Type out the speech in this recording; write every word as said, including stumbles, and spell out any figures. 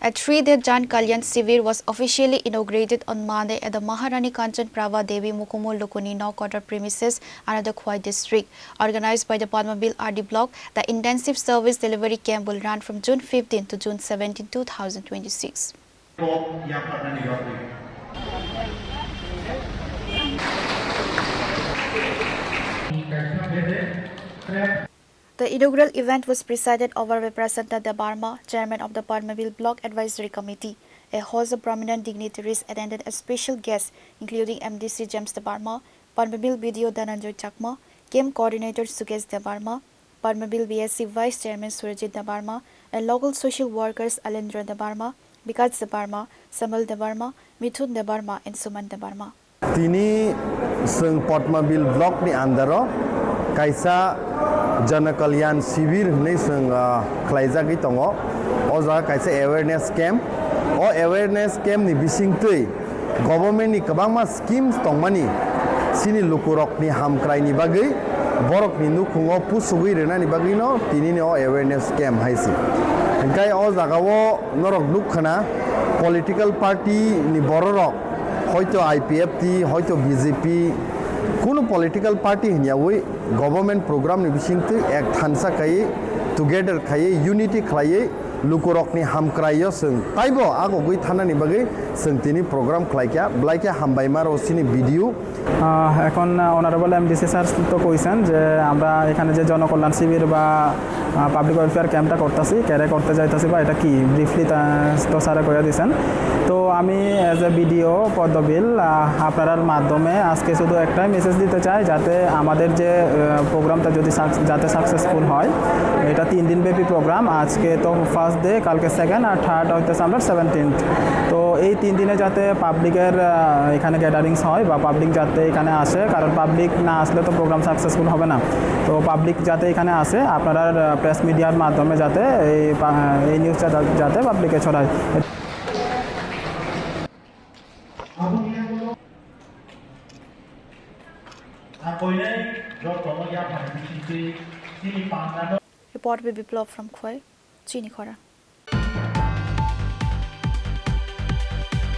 A three-day Jan Kalyan Shivir was officially inaugurated on Monday at the Maharani Kanchan Prabha Devi Mukumu Lukuni Nok Quarter premises, Ananda Khwai district. Organized by the Padmabil R D Block, the intensive service delivery camp will run from June fifteenth to June seventeenth, two thousand twenty-six. The inaugural event was presided over by Prasanta Debbarma, chairman of the Padmabil Block Advisory Committee. A host of prominent dignitaries attended as special guests, including M D C James Debbarma, Padmabil B D O Dhananjoy Chakma, camp coordinator Sukesh Debbarma, Padmabil B S C vice chairman Surajit Debbarma, and local social workers Alendra Debbarma, Bikash Debbarma, Samuel Debbarma, Mithun Debbarma, and Suman Debbarma. Tini chwng Padmabil block ni under o kaisa Jana Kalyan Shibir hwnwi chwng, ah, khlaijagwi tongo. O jaga kaisa awareness camp. O awareness camp ni bisingtwi government ni kwbangma schemes tongmani, chini lukurokni hamkraini bagwi, borokni nukhungo pusugwi rwnani bagwino tinini o awareness camp hai se. Hwnkhe o jagao norok nukkhana political party ni bororok, hoito I P F T, hoito B J P, kunu political party hinyawi government program ni bisingtwi ek thansa khaiwi, together khaiwi, unity khlaiwi, lukurokni hamkraio chwng taibo agogwi thanani bagwi chwng tini program khlaikha, blaikhe hambaima rw chini video. আহ, এখন, আহ, honourable MDC sir তো কইছেন যে আমরা এখানে যে জনকল্যাণ শিবির বা, আহ, public welfare ক্যাম্পটা করতাছি, কেরে করতে যাইতাছি বা এটা কি, ব্রিফলি তা-, তো স্যারে কইয়া দিছেন। তো আমি অ্যাজ এ বিডিও পদ্মবিল, আহ, আপনারার মাধ্যমে আজকে শুধু একটাই মেসেজ দিতে চাই, যাতে আমাদের যে, আহ, প্রোগ্রামটা যদি সাক-, যাতে সাকসেসফুল হয়। এটা তিন দিন ব্যাপী প্রোগ্রাম। আজকে তো ফার্স্ট ডে, কালকে সেকেন্ড আর থার্ড হইতেছে আমরা সেভেন্টিন্থ। তো এই তিন দিনে যাতে পাবলিকের, আহ, এখানে গ্যাদারিংস হয় বা পাবলিক যাতে এখানে আসে, কারণ পাবলিক না আসলে তো প্রোগ্রাম সাকসেসফুল হবে না। তো পাবলিক যাতে এখানে আসে, আপনারা, আহ, প্রেস মিডিয়ার মাধ্যমে যাতে এই পা-, এই নিউজটা যা-, যাতে পাবলিকে ছড়ায়। Report by Biplab from Khwai, Chini Khorang.